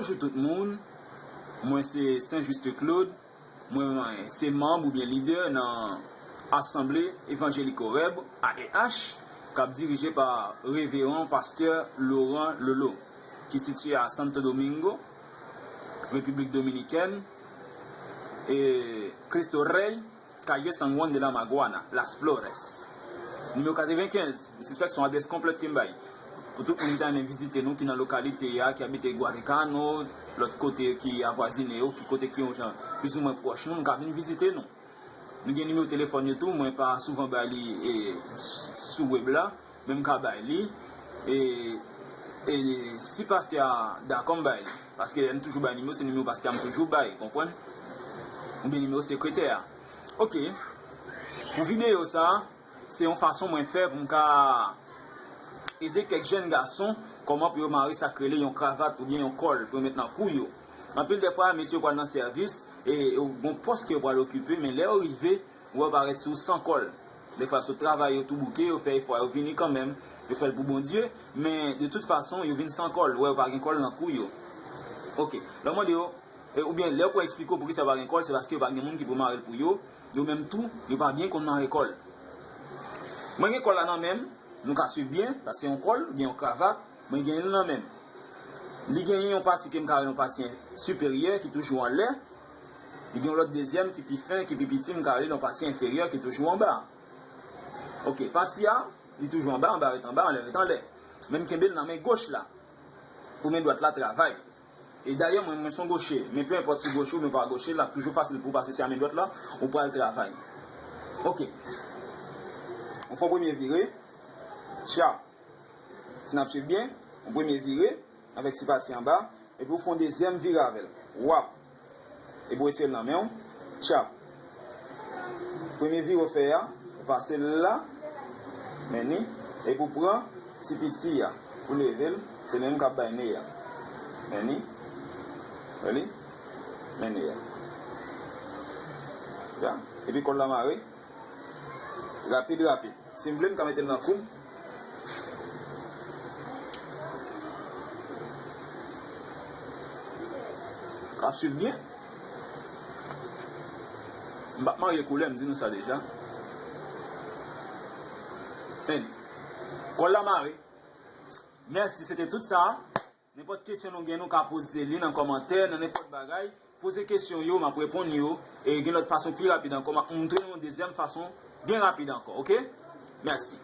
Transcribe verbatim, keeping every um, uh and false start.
Bonjou tout moun, mwen se Saint Juste Claude, mwen se manm oubyen lidè nan Asanble Evanjelik Oreb, A E H, k ap dirije pa Reveran Pastè Laurent Lolo, ki sitiye a Santo Domingo, Repiblik Dominikèn, e Cristo Rey, Calle San Juan de la Maguana, Las Flores. Nimewo katrevenkenz, m sispèk se yon adrès konplèt ke m bay. Pou tout moun ki ta renmen vizite nou, ki nan lokalite a, ki abite Guaricano, lòt kote ki avwazine yo, ki kote ki yon jan plizoumwen pwòch nou, nou ka vin vizite nou. Nou gen nimewo telefòn yo tou, mwen pa souvan bay li e, s- sou web la, men m ka bay li. E, e si pastè a dakò m bay li, paske lè m toujou bay nimewo, se nimewo pastè a m toujou bay, konprann? Oubyen nimewo sekretè a. Ok. Pou videyo sa, se yon fason mwen fè pou m ka ede kèk jèn gason kòman pou yo mare sa k rele yon kravat oubyen yon kòl pou yo met nan kou yo. Anpil dèfwa, mesye yo pral nan sèvis e yo gon pòs ke yo pral okipe, men lè yo rive, ou wè yo parèt sou san kòl. Dèfwa, sot travay yo tou bouke, yo fè efò, yo vini kanmenm, yo fè l pou Bondye, men de tout fason, yo vin san kòl, ou wè yo pa gen kòl nan kou yo. Ok, lè w mande yo, e, oubyen lè yo pral eksplike w poukisa yo pa gen kòl, se paske yo pa gen moun ki pou mare l pou yo, yo menm tou, yo pa byen konn mare kòl. Mwen gen kòl la nan men m, nou ka swiv byen, sa se yon kòl, oubyen yon kravat, mwen gen l nan men m. Li genyen yon pati ke m ka rele yon pati siperyè ki toujou anlè, li gen yon lòt dezyèm ki pi fen, ki pi piti, m ka rele yon pati enferyè ki toujou anba. Ok, pati a, li toujou anba, anba ret anba, anlè ret anlè. Men m kenbe l nan men goch la, pou men dwat la travay. E dayè, mwen, mwen se yon goche, men pe enpòt si goche ou men pa goche, l ap toujou fasil pou w pase si a men dwat la, ou pral travay. Ok. Ou fè yon premye vire, tchap. Si n ap swiv byen, yon premye vire, avèk ti pati anba, epi w fè yon dezyèm vire avè l. Wap. Epi w retire l nan men w. Tchap. Premye vire w fè a, ou pase l la, men ni, epi w pran ti piti a, ou leve l, se li menm k ap bay ne a. Men ni, wè li, men ni a. Ya, epi kòl la mare, rapid, rapid. Si m vle, m ka mete l nan kou m. Ap swiv byen. M p ap marye koulè, m di nou sa deja. Men, kòl la mare. Mèsi, se te tout sa. Nenpòt kesyon nou gen, nou ka poze li nan kòmantè, nan nenpòt bagay. Poze kesyon yo, m ap reponn yo. E gen lòt fason pi rapid ankò, m ap montre nou yon dezyèm fason byen rapid ankò, ok? Mèsi.